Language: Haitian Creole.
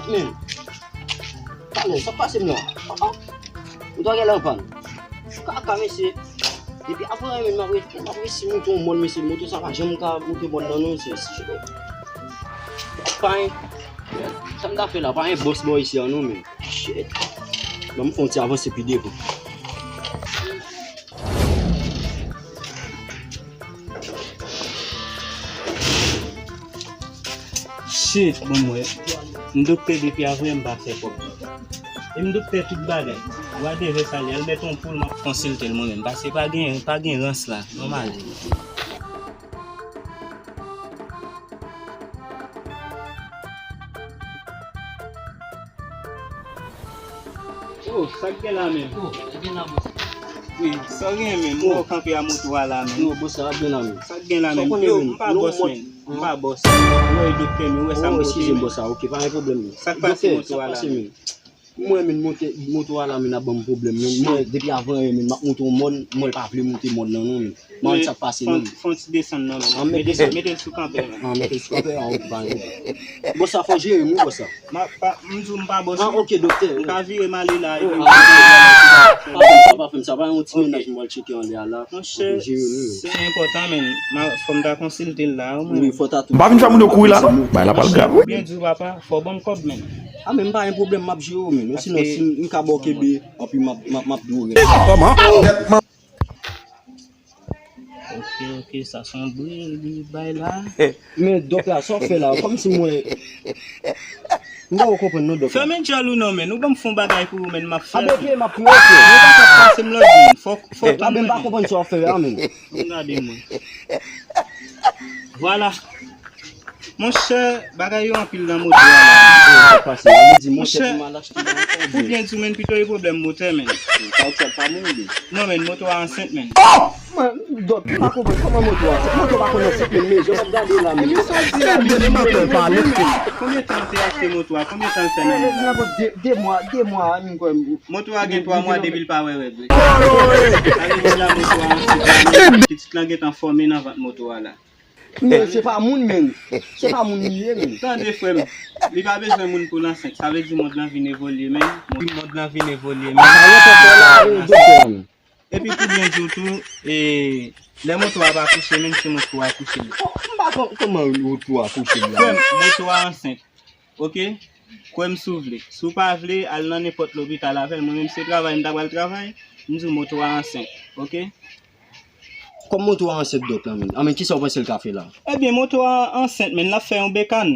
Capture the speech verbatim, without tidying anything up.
Men, talè, sa k pase m la? Ah, ah. Moto a genlè anpàn. Kaka, mesye. Depi avan yè, men, m ap re-, m ap resi moute yon mòn, mesye. Moto sa pa janm ka moute mòn nan, non, mesye. Si, pa gen, sa m ta fè la, pa gen bòs bò isi a, non, men. Shit. Ban m fè yon ti avanse pi devan. Shit, bon, mwen. M doktè depi avan yè, m pa fè kòb. E m doktè tout bagay. Whatever sa li, al mèt yon poul, m ap konsilte l mwen menm. Paske pa gen, pa gen rans la. Nòmal. Oh, sa k gen la menm? Oh, e gen la, bòs. Wi, sa w gen menm? Mwen w kanpe a moto a la menm. Yo, bòs, sa ap gen la menm. Sa k gen la menm? Yo, m pa bòs menm. M pa bòs. Ou wè doktè m, ou wè sa m pote menm. Eskize m, bòs, sa, oke, pa gen pwoblèm non. Sa k pase moto a la menm? Mwen menm, moto a la menm ap ban m pwoblèm menm. Mwen, depi avan yè menm, m ap moute yon mòn, mwen pa vle moute mòn nan non menm. Mwen, sa k pase menm? Fon ti desann nan menm. Mete l sou kanpè menm. An, mete l sou kanpè, an, oke, pa gen pwoblèm. Bòs, sa fò jere m wi, bòs, sa. M pa, m di w m pa bòs. Ah, oke, doktè. M ka vire m ale la, epi m pa fè m sa, pa fè m sa, pa yon ti mennaj m pral tcheke anlè a la. Monchè, se enpòtan, men fò m ta konsilte l la, wi, mwen. Wi, fò ta tou. M pa vin fè moun yo kouri la non. Bagay la pral grav, wi. Byen di w, papa, fò w ban m kòb, men. Ah, men m pa gen pwoblèm, m ap jere w, men. Osinon, si m ka ba w kenbe, anpi m ap, m ap, m ap di w rès. Kòman? Ok, ok, sa se yon bri li bay la. Men dòk la, sa w fè la, kòmsi mwen, m pa konprann non, dòk la. Fèmen djòl ou non, men. Ou ban m fè yon bagay pou ou, men m ap fè l. Abe, ok, m ap priye, ok. Ou pa ka pase m lòd, men. Fò, fò tann mwen, men. Abe, m pa konprann sa w ap fè a, men. Ann gade mwen. Vwala. Monchè, bagay yo anpil nan moto a la. Sa k pase? Monchè, pou byen di w, men, pito e pwoblèm motè, men. Kawoutchou pa mouri. Non, men, moto a ansent, men. Mwen, dòk, m pa konprann kòman moto a ansent. Moto pa konn ansent, men, men, jan m ap gade la, men. Men sa w di la, men, men, men, men, men, konbyen tan w te achte moto a? Konbyen tan l fè nan men la? Nan de, de mwa, de mwa, m kwè. Moto a gen twa mwa depi l pa wè règ, wi. Sa vle di la, moto a ansent la, men. Pitit lan gentan fòme nan vant moto a la. Men, se pa moun, men. Se pa moun li ye, men. Tande, frè m. Li pa bezwen moun pou l ansent. Sa vle di mond lan vin evolye, men. Mond lan vin evolye, men. Sa yo fè fè la, wi, doktè, men. Epi pou byen di w tou, e, lè moto a pa kouche, men se mwen ki akouche l. M pa konn kòman moto a kouche la. Frè m, moto a ansent. Ok? Kwè m si w vle. Si w pa vle, al nan nenpòt lopital avè l. Mwen menm se travay m ta pral travay, m di w moto a ansent. Ok? Kòm moto a ansent dòk la, men. Anben, kisa w panse l ka fè la? Ebyen, moto a ansent, men, l ap fè yon bekàn.